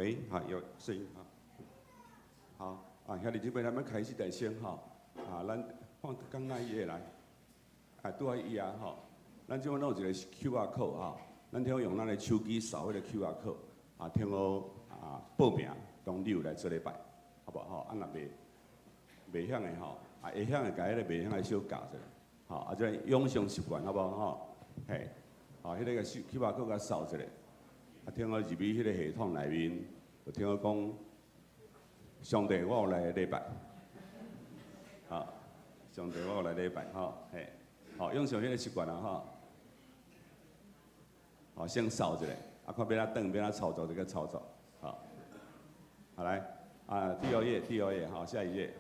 喂，好，有聲音哈。好，啊，兄弟姊妹，咱們開始來先吼。啊，咱放剛那一頁來，啊，拄仔伊啊吼。咱這擺攏有一個 QR code 吼，咱聽好用咱的手機掃彼個 QR code，啊，聽好啊報名當日有來做禮拜，好無吼？啊，若袂曉的吼，啊會曉的，共彼个袂曉的小教一下，吼，啊，這養成習慣，好無吼？嘿，好，彼个 QR code 共掃一下，啊，聽好入去彼个系統內面，就聽好講，上帝，我有來禮拜，好，上帝，我有來禮拜，吼，嘿，好，養成彼个習慣啊，吼，好，先掃一下，啊，看欲按怎轉，欲按怎操作，這個操作，好，好來，啊，第二頁，第二頁，好，下一頁。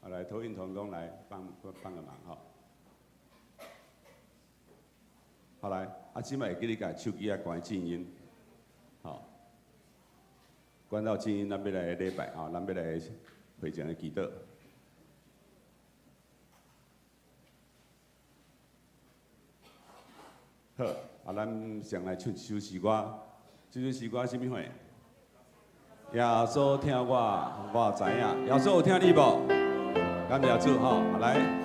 好，來，投影同工來幫幫個忙，哈。好來，啊，這擺會記你共手機仔關靜音，好，關到靜音，咱欲來禮拜，吼，咱欲來會前的祈禱。好，啊，咱先來唱一首詩歌，這首詩歌啥物貨？耶穌疼我，我知影。耶穌有疼你無？感謝主吼，來。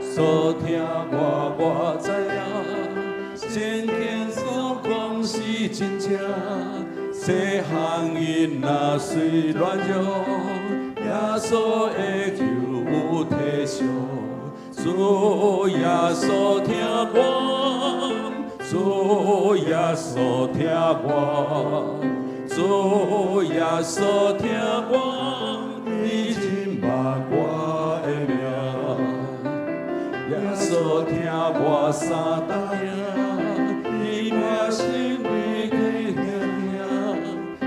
穌疼我，我知影，聖經所講是真正。細漢囡仔雖軟弱，耶穌的救有體恤。主耶穌疼我，主耶穌疼我，主耶穌疼我，伊認捌我的名。耶穌疼我三代伊命心裡去疼疼，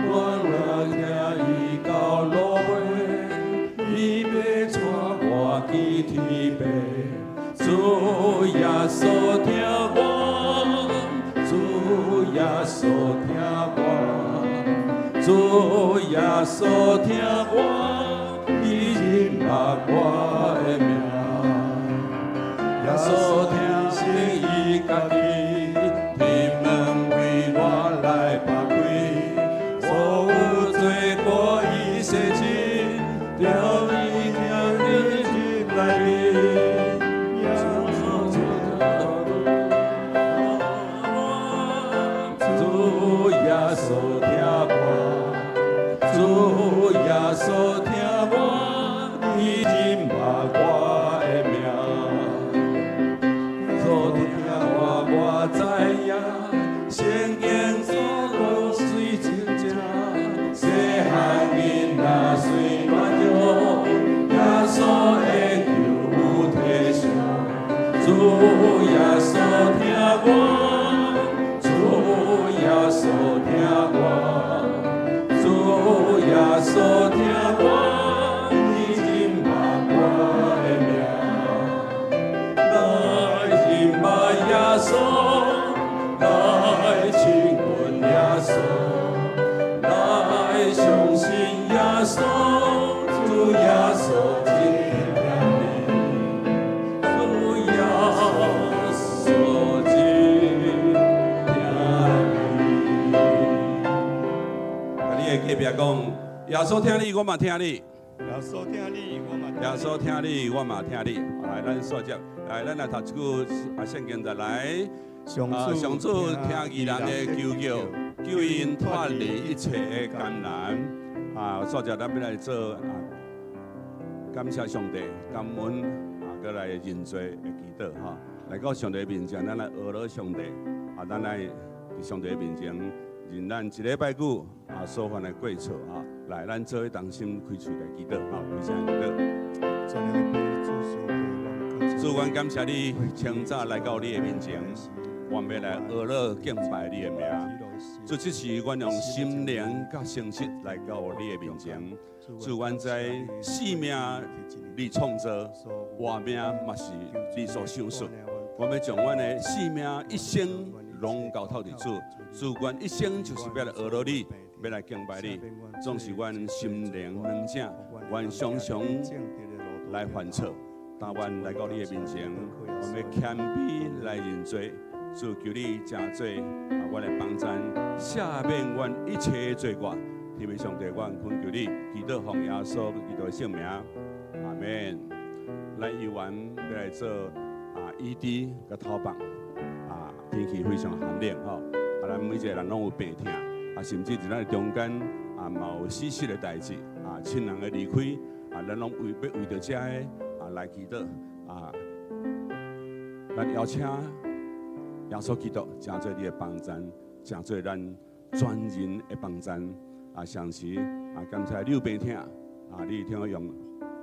我若聽伊到落尾，伊欲帶我去天父。主耶穌疼我，主耶穌疼我，主耶穌疼我，伊認捌我的名。耶穌疼惜伊家己，天門為我來拍開，所有罪過已洗淨，著伊疼你入內面。耶穌疼我，主耶穌疼我，主耶穌疼我，伊認捌我的名。穌疼我，我知影，聖經所講是真正。細漢囡仔雖軟弱，耶穌的救有體恤。主耶穌疼我，主耶穌疼我，主耶穌疼我，伊認捌我的名。來認捌耶穌，來親近耶穌，來相信耶穌，主耶穌真疼你，主耶穌真疼你。共你的隔壁講，耶穌疼你，我嘛疼你。耶穌疼你，我嘛耶穌疼你，我嘛疼你。來，咱煞接，來，咱來讀一句啊聖經就來。上啊，上主聽義人的求叫，救𪜶脫離一切的艱難。啊，煞接咱欲來做啊，感謝上帝，感恩啊，閣來認罪的祈禱吼。來到上帝面前，咱來阿羅上帝，啊，咱來佇上帝面前認咱一禮拜久啊所犯的過錯啊，來，咱做伙同心開喙來祈禱，好，開聲祈禱。主，阮感謝你清早來到你的面前，阮欲來阿羅敬拜你的名。主，這時阮用心靈佮誠實來到你的面前。主，阮知生命你創造，活命嘛是你所賞賜。阮欲將阮的生命一生攏交託佇主。主，阮一生就是欲來阿羅你，欲來敬拜你。總是阮心靈軟正，阮常常來犯錯。當阮來到你的面前，阮欲謙卑來認罪，主求你成做啊，阮的幫贊，赦免阮一切的罪過。天父上帝，阮懇求你，祈禱奉耶穌基督的聖名，阿門。咱猶原欲來做啊，醫治佮透放啊，天氣非常寒冷吼，啊，咱每一個人攏有病疼，啊，甚至佇咱的中間啊，嘛有死屍的代誌啊，親人的離開啊，咱攏為欲為著這个啊來祈禱啊，咱邀請耶穌基督成做你的幫贊，成做咱全人的幫贊啊，同時啊，感謝你有病疼啊，你聽用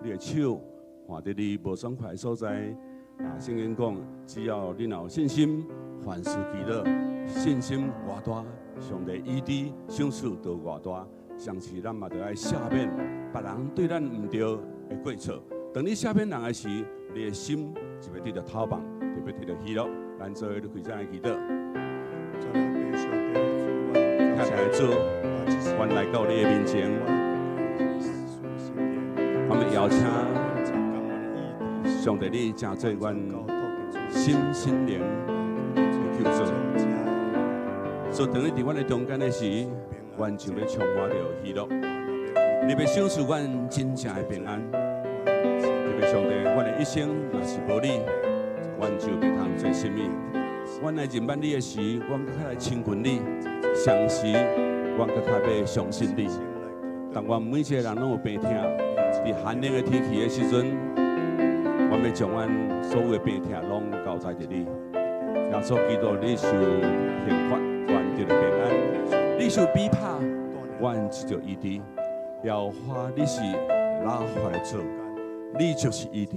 你的手按佇你無爽快的所在啊，聖經講，只要你若有信心，凡事祈禱，信心偌大，上帝醫治賞賜就偌大。同時咱嘛著愛赦免別人對咱毋對的過錯。當你赦免人的時，你的心就會得著透放，就會得著喜樂。咱做伙來開聲來祈禱。親愛的主，阮來到你的面前，我們邀請上帝你成做阮心心靈的救主。所以當你佇阮的中間的時，阮就欲充滿著喜樂。你欲賞賜阮真正的平安。特別上帝，阮的一生若是無你，阮就袂通做啥物。阮來認捌你的時，阮閣較來親近你；同時，阮閣較欲相信你。當阮每一個人攏有病疼，佇寒冷的天氣的時陣，阮欲將阮所有的病疼攏交在佇你。耶穌基督，你受刑罰，阮得著平安；你受逼迫，阮得著醫治。耶和華，你是拉法的主，你就是醫治。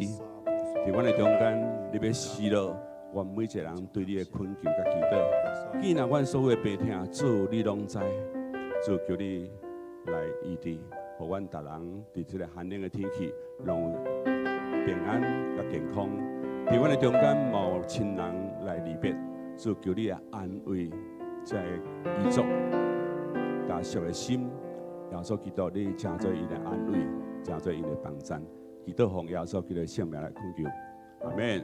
佇阮的中間，你欲施落阮每一個人對你的懇求佮祈禱。既然阮所有的病疼，主你攏知，主求你來醫治，予阮逐人佇這個寒冷的天氣，攏有平安佮健康。佇阮的中間，嘛有親人來離別，主求你來安慰這个遺族家屬的心。耶穌基督，你成做𪜶的安慰，成做𪜶的幫贊。祈禱奉耶穌基督的聖名來懇求，阿門。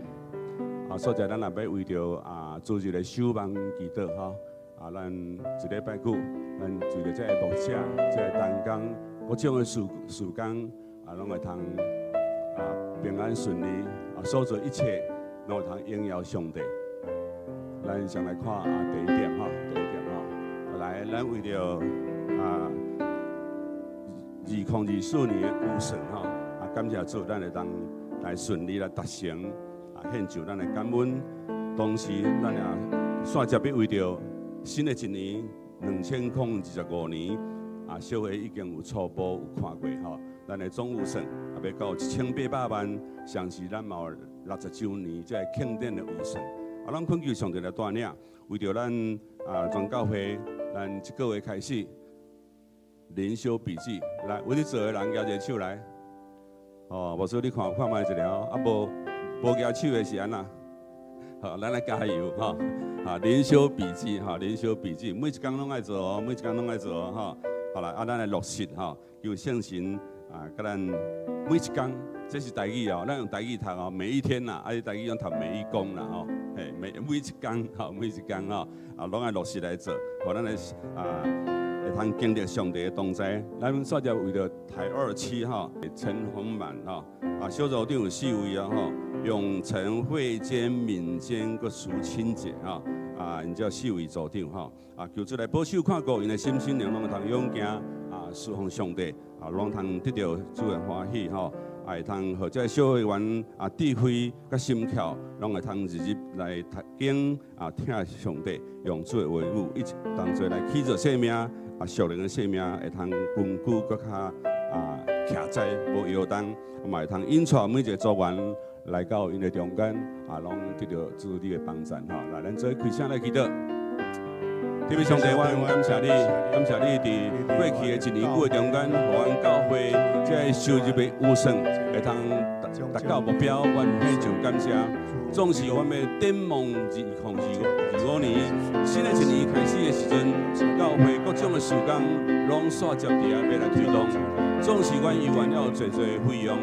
啊，所在咱若欲為著啊，主日的守望祈禱吼，啊，咱一禮拜久，咱隨著這个牧者、這个同工各種的事事工，啊，攏會通啊平安順利，啊，所做一切攏會通榮耀上帝。咱先來看啊，第一點吼，第一點吼，來，咱為著啊2024年的預算吼，啊，感謝主，咱會當來順利來達成，啊，獻上咱的感恩。同時，咱也煞接欲為著新的一年2025年，啊，小會已經有初步有看過吼，咱的總預算也欲到1800萬，同時咱嘛有60週年這个慶典的預算。啊，咱懇求上帝來帶領，為著咱啊全教會，咱這個月開始靈修筆記，來，有佇做的人舉一个手來。哦，牧師你看看覓一下哦，啊無無舉手的是按怎？好，咱來加油吼！啊，靈修筆記吼，靈修筆記，每一工攏愛做哦，每一工攏愛做哦，吼。好啦，啊，咱來落實吼，求聖神啊，佮咱每一工，這是台語哦，咱用台語讀哦，每一天啦，啊，台語用讀每一工啦吼，嘿，每每一工吼，每一工吼，啊，攏愛落實來做，予咱的啊，會通經歷上帝的同在。咱煞才為著台二區吼，陳鴻滿吼，啊，小組長有四位啊吼，永成、慧堅、敏堅閣淑清姐吼，啊，𪜶這四位組長吼，啊，求主來保守看顧𪜶的心心靈攏會通勇行啊，侍奉上帝啊，攏通得著主的歡喜吼，啊，會通予這小會員啊智慧佮心竅，攏會通日日來讀經啊，聽上帝用主的話語，一起同齊來起造生命啊，屬靈的生命會通根基閣較啊徛在無搖動，嘛會通引帶每一個組員來到𪜶的中間啊，攏得著主你的幫贊吼。來，咱做伙開聲來祈禱。天父上帝，我感謝你，感謝你佇過去的一年久的中間，予阮教會這个收入的預算會通達達到目標，阮獻上感謝。總是阮欲展望2025年新的一年開始的時陣，教會各種的事工攏煞接佇遐欲來推動。總是阮猶原猶有濟濟費用，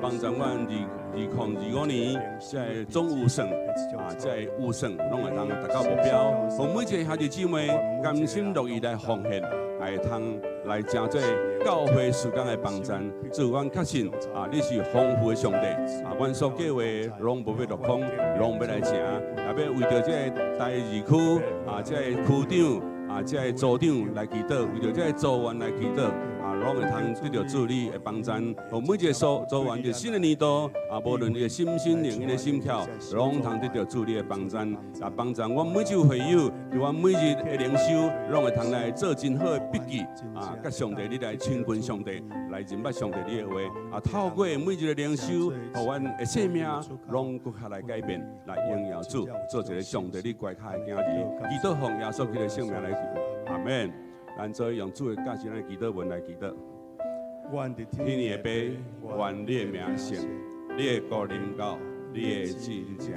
幫助阮2025年，這个總預算啊，這个預算攏會當達到目標。予每一个兄弟姊妹甘心樂意來奉獻，會通來成做教會事工的幫贊。主，阮確信啊，你是豐富的上帝啊，阮所計劃攏無欲落空，攏欲來成，也欲為著這个台二區啊，這个區長啊，這个組長來祈禱，為著這个組員來祈禱。啊，攏會通得著主你的幫贊，予每一個組組員佇新的年度，啊，無論伊的心身靈、伊的心竅，攏通得著主你的幫贊，也幫贊阮每一位會友，佇阮每日的靈修，攏會通來做真好的筆記，啊，佮上帝你來親近上帝，來認捌上帝你的話，啊，透過每一个靈修，予阮的生命攏閣較來改變，來榮耀主，做一个上帝你乖巧的囝兒，祈禱奉耶穌基督的聖名來求，阿們。咱做用主的教示咱的祈禱文來祈禱。天的父，願你的名聖，你的國臨到，你的旨意成，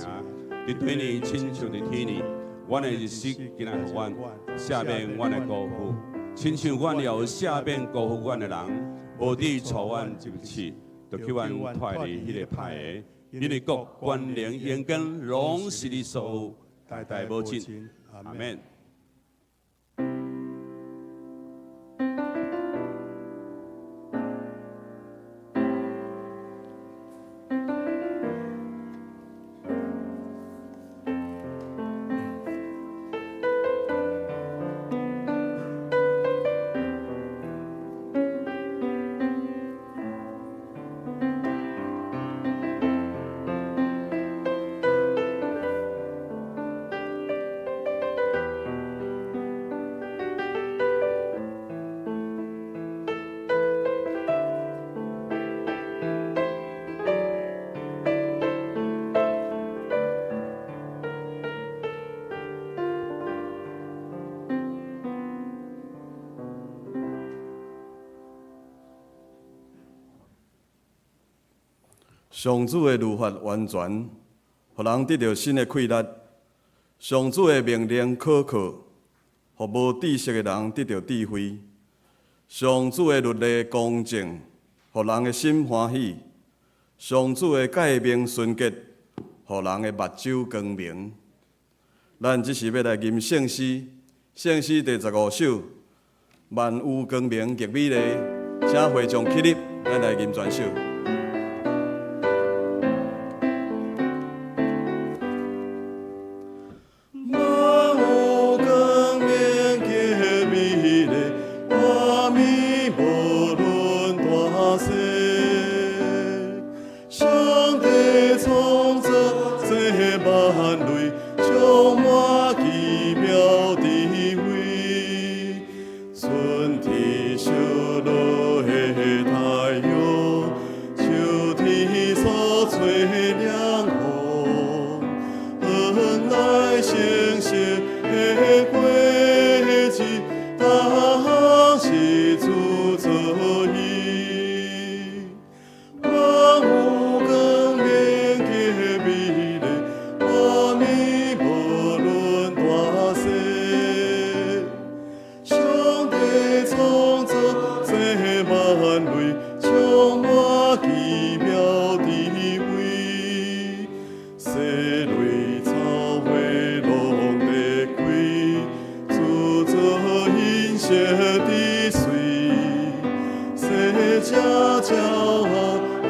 佇地裡親像佇天裡。阮的日食今仔予阮，赦免阮的辜負，親像阮也有赦免辜負阮的人，無致帶阮入試，著救阮脫離彼个歹的。因為國、權能、榮光，攏是你所有，代代無盡。阿們。上主的律法完全，予人得著新的氣力；上主的命令可靠，予無知識的人得著智慧。上主的律例公正，予人的心歡喜；上主的誡命純潔，予人的目睭光明。咱這時欲來吟聖詩，聖詩第15首，萬有光明極美麗，請會眾起立，咱來吟全首。萬有光明極美麗，畫面無論大細，上帝創造這萬類，充滿奇妙智慧。春天燒落的太陽，秋天所吹涼風，恩愛成熟的果子，當是主造伊。萬有光明極美麗，畫面無論大細。上帝創造這萬類，充滿奇妙智慧。薔薇草花攏在開，主造音色之水，細隻鳥仔在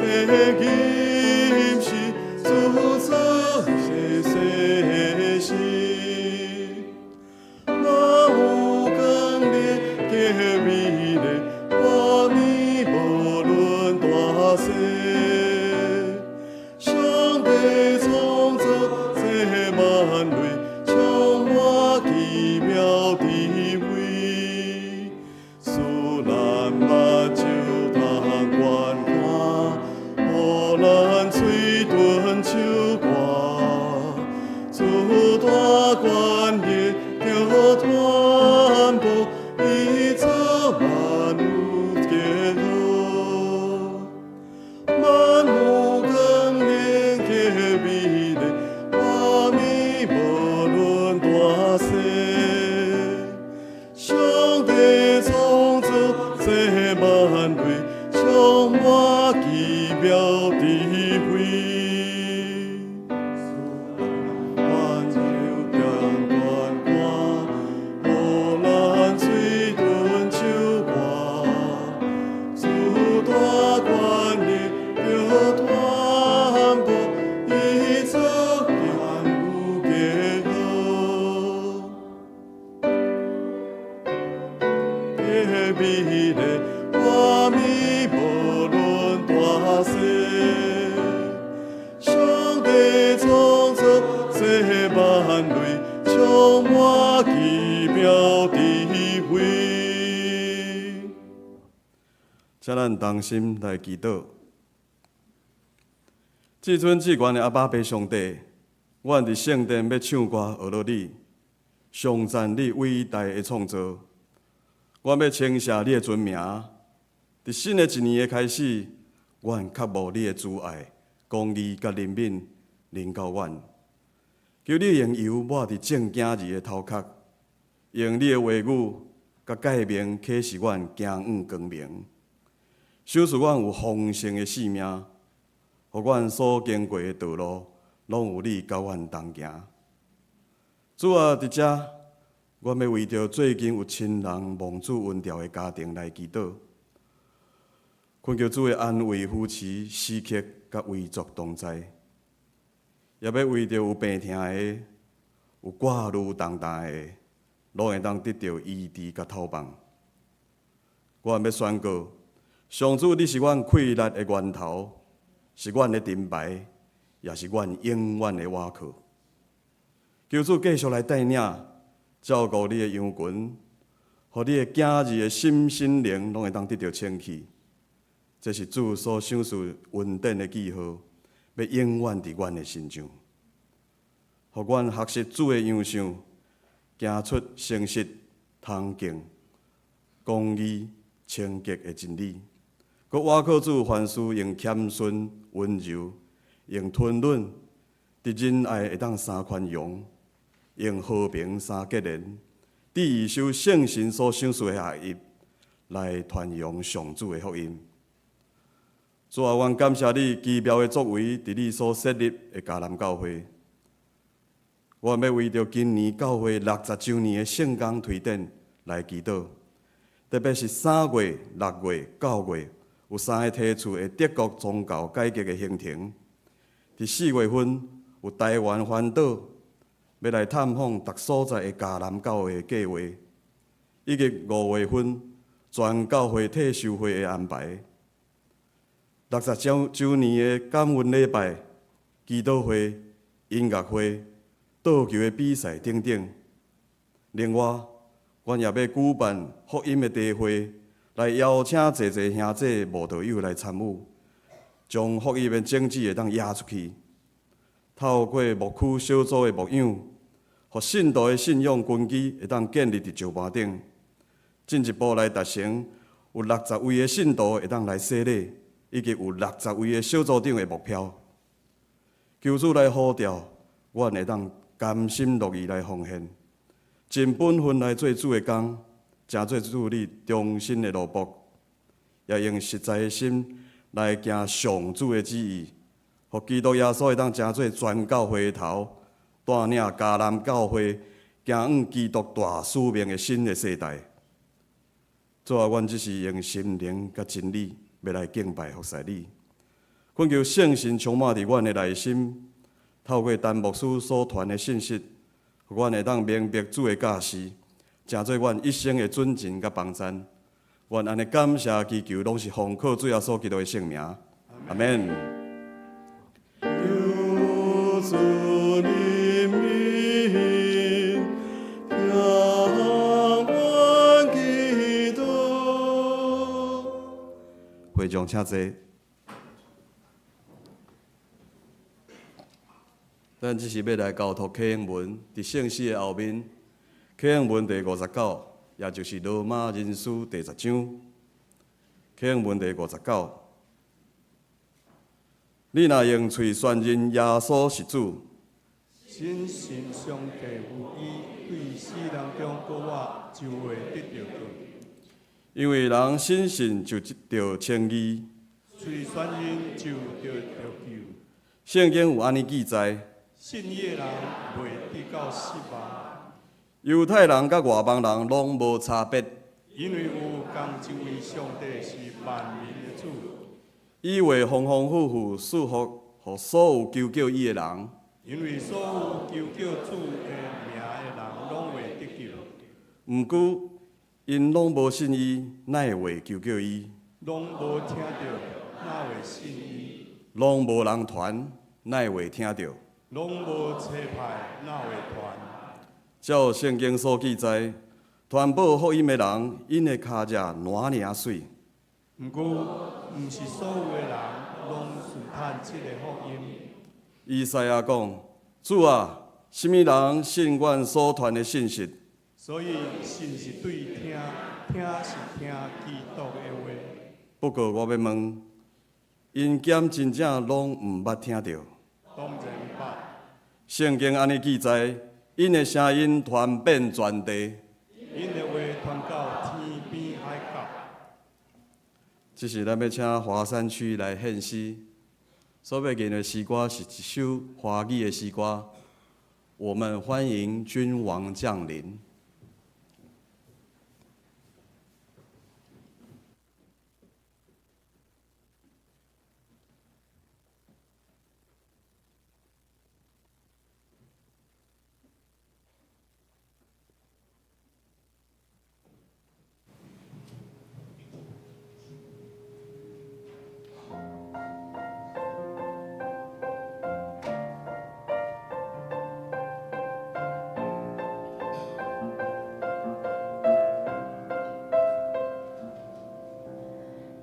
吟詩，主造細細詩。萬有光明極美麗，畫面無論大細。上帝創造這萬類，充滿奇妙智慧，使咱目睭通觀看，予咱喙唇唱歌，主大權力著傳播，伊做萬有結合。萬有光明極美麗，畫面無論大細。上帝創造這萬類，充滿奇妙智大暝，無論大細。上帝創造這萬類，充滿奇妙智慧。請咱同心來祈禱。至尊至懸的阿爸父上帝，阮佇聖殿欲唱歌學樂你，頌讚你偉大的創造。阮欲稱謝你的尊名。佇新的一年的開始，阮渴慕你的慈愛、公義佮憐憫臨到阮。求你用油抹佇眾囝兒的頭殼，用你的話語佮誡命啟示阮行向光明，賞賜阮有豐盛的性命，予阮所經過的道路，攏有你佮阮同行。主啊，佇遮，阮欲為著最近有親人蒙主恩召的家庭來祈禱，懇求主的安慰扶持，時刻佮遺族同在。也欲為著有病痛的、有掛慮重擔的，攏會當得著醫治佮透放。阮欲宣告：上主，你是阮氣力的源頭，是阮的盾牌，也是阮永遠的倚靠。求主繼續來帶領、照顧你的羊群，予你的囝兒的心、身、靈，攏會當得著清氣。這是主所賞賜恩典的記號，欲永遠佇阮的身上。予阮學習主的樣式，行出誠實、恭敬、公義、清潔的真理。閣倚靠主，凡事用謙遜、溫柔，用吞忍，佇仁愛會當三寬容，用和平三結連，致意守聖神所賞賜的合一，來傳揚上主的福音。主啊，阮感謝你奇妙的作為，佇你所設立的迦南教會。阮欲為著今年教會60週年的聖工推展來祈禱，特別是3月、6月、9月有三个梯次的德國宗教改革的行程。佇4月份有台灣環島欲來探訪逐所在的迦南教會的計劃，以及5月份全教會退修會的安排。60週年的感恩禮拜、祈禱會、音樂會、桌球的比賽等等。另外，阮也欲舉辦福音的茶會，來邀請濟濟兄弟慕道友來參與，將福音的種子會當掖出去。透過牧區小組的牧養，予信徒的信仰根基會當建立佇石盤頂，進一步來達成有60位的信徒會當來洗禮，以及有60位的小組長的目標。求主來呼召，阮會當甘心樂意來奉獻，盡本分來做主的工，成做主你忠心的奴僕，也用實在的心來行上主的旨意，予基督耶穌會當成做全教會的頭，帶領迦南教會行向基督大使命的新的世代。主啊，阮只是用心靈佮真理，欲來敬拜服侍你。懇求聖神充滿佇阮的內心，透過陳牧師所傳的信息，予阮會當明白主的教示，成做阮一生的準繩佮幫贊。阮按呢感謝祈求，攏是奉靠主耶穌基督的聖名。阿門。求主憐憫，聽阮祈禱。會眾請坐。咱這時欲來交託啟應文，佇聖詩的後面，啟應文第59，也就是羅馬人書第十章，啟應文第五十九。你若用喙宣認耶穌是主，深信上帝予伊對死人中復活，就會得著救。因為人深信就得著稱義，喙宣認就得著救。聖經有按呢記載：信伊的人袂得到失望。猶太人佮外邦人攏無差別，因為有仝一位上帝是萬民的主。伊會豐豐富富賜福予所有求叫伊的人。因為所有求叫主的名的人攏會得救。毋過， 𪜶攏無信伊，哪會求叫伊？攏無聽著，哪會信伊？攏無人傳，哪會聽著？攏無差派，哪會傳？照聖經所記載，傳報福音的人，𪜶的跤跡偌爾仔媠。毋過，毋是所有的人攏順趁這个福音。以賽亞講：主啊，啥物人信阮所傳的信息？所以信是對聽，聽是聽基督的話。不過我欲問，𪜶敢真正攏毋捌聽著？當然捌。聖經按呢記載，𪜶的聲音傳遍全地。𪜶的話傳到天邊海角。這時咱欲請華山區來獻詩，所欲吟的詩歌是一首華語的詩歌。我們歡迎君王降臨。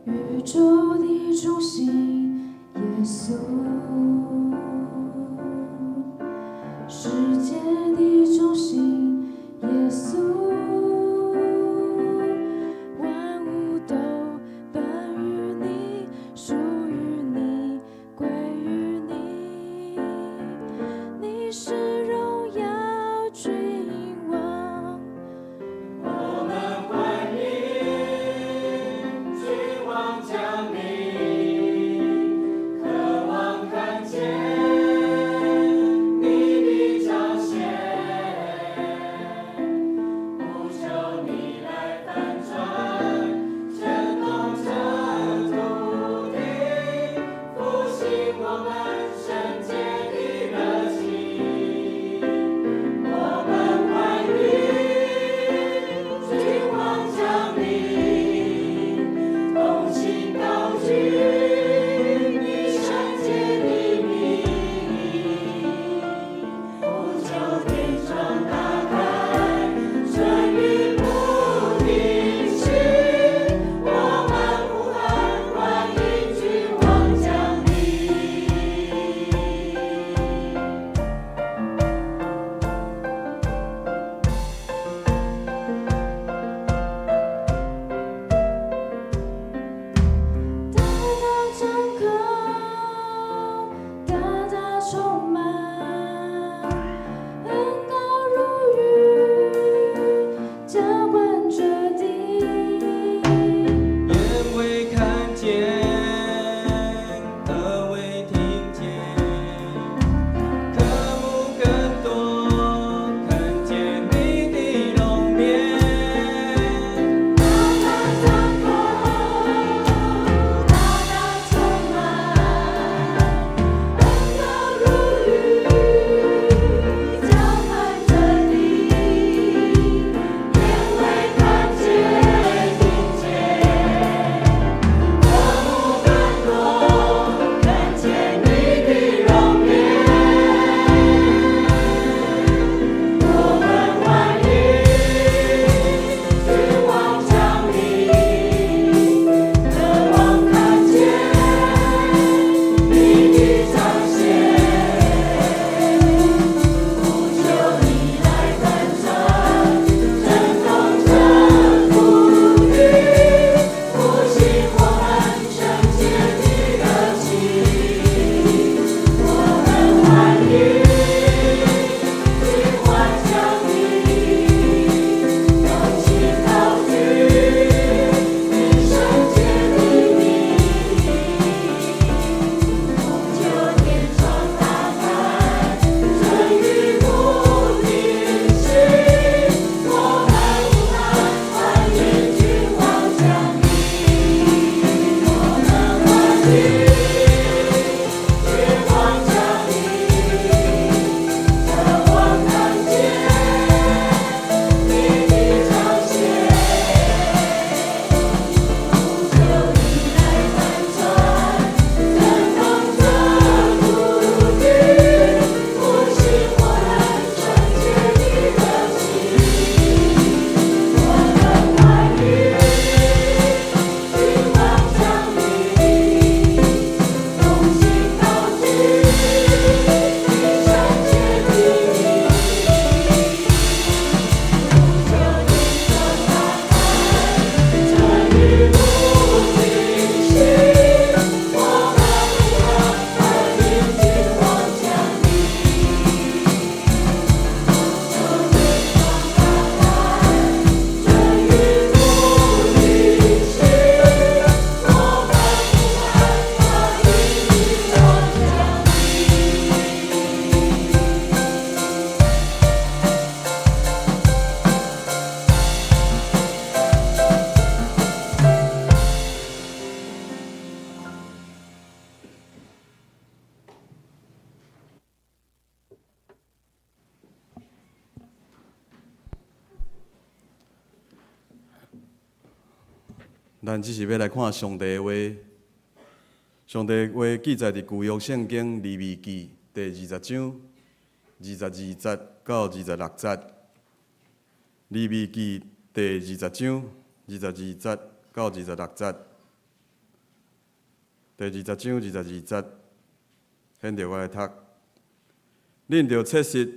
宇宙的中心，耶穌；世界的中心，耶穌。萬物都本於你，屬於你，歸於你。你是榮耀君王。我們歡迎君王降臨，渴望看見。咱這是欲來看上帝的話，上帝的話記載佇舊約聖經利未記第20章22節到26節。利未記第二十章二十二節到二十六節，第20章22節，現著我來讀。恁著切實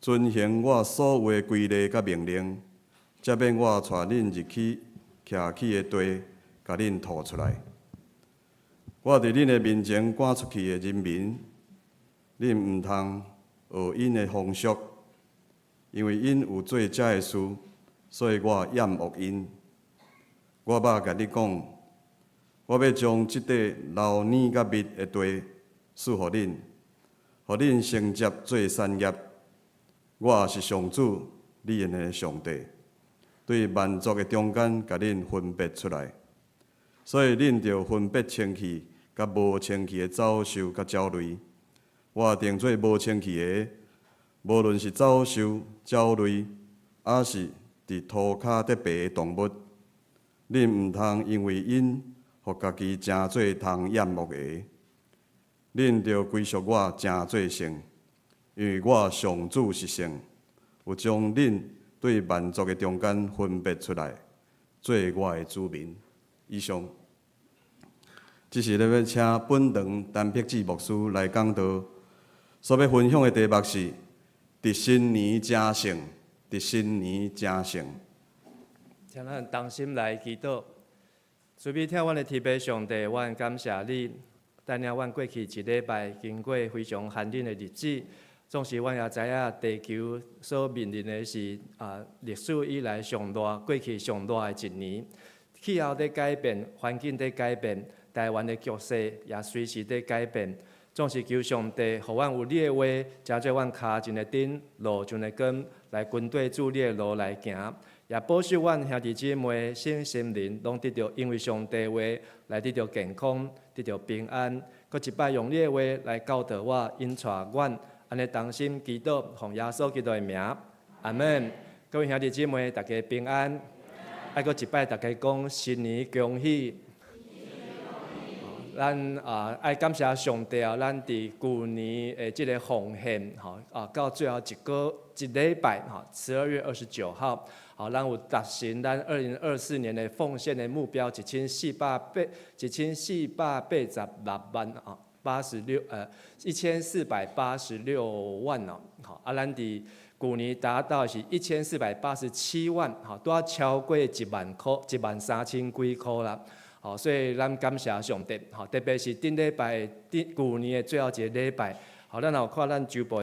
遵行我所有的規例佮命令，才免我帶恁入去徛起的地，共恁吐出來。我佇恁的面前趕出去的人民，恁毋通學𪜶的風俗，因為𪜶有做這的事，所以我厭惡𪜶。我捌共你講，我欲將這塊流奶佮蜜的地賜予恁，予恁承接做產業。我是上主，你的上帝，對萬族的中間，共恁分別出來。所以恁著分別清氣佮無清氣的走獸佮鳥類。我定做無清氣的，無論是走獸、鳥類，抑是佇塗跤咧爬的動物，恁毋通因為𪜶，予家己成做通厭惡的。恁著歸屬我，成做聖，因為我上主是聖，有將恁對萬族的中間分別出來，做我的子民。以上，這是咧欲請本堂陳碧志牧師來講道，所欲分享的題目是：佇新年成聖，佇新年成聖。請咱同心來祈禱，慈悲疼阮的天父上帝，阮感謝你，帶領阮過去一禮拜經過非常寒冷的日子，縱使阮也知影地球所面臨的是歷史以來上熱、過去上熱的一年，氣候佇改變，環境佇改變，台灣的局勢也隨時佇改變。總是求上帝，予阮有你的話，成做阮跤前的燈，路上的光，來跟綴主你的路來行。也保守阮兄弟姊妹身心靈，攏得著因為上帝話來得著健康，得著平安。閣一擺用你的話來教導我，引帶阮，按呢同心祈禱，奉耶穌基督的名，阿門。各位兄弟姊妹，大家平安。愛閣一擺，大家講新年恭喜。咱愛感謝上帝啊！咱佇舊年的這个奉獻，吼到最後一禮拜，吼，12月29號，好，咱有達成咱2024年的奉獻的目標，1486萬啊，1486萬哦，好，咱佇舊年達到是1487萬，吼，拄仔超過1萬箍，1萬3千幾箍啦。好，所以咱感謝上帝，吼，特別是頂禮拜，頂舊年的最後一个禮拜，好，咱有看咱周報。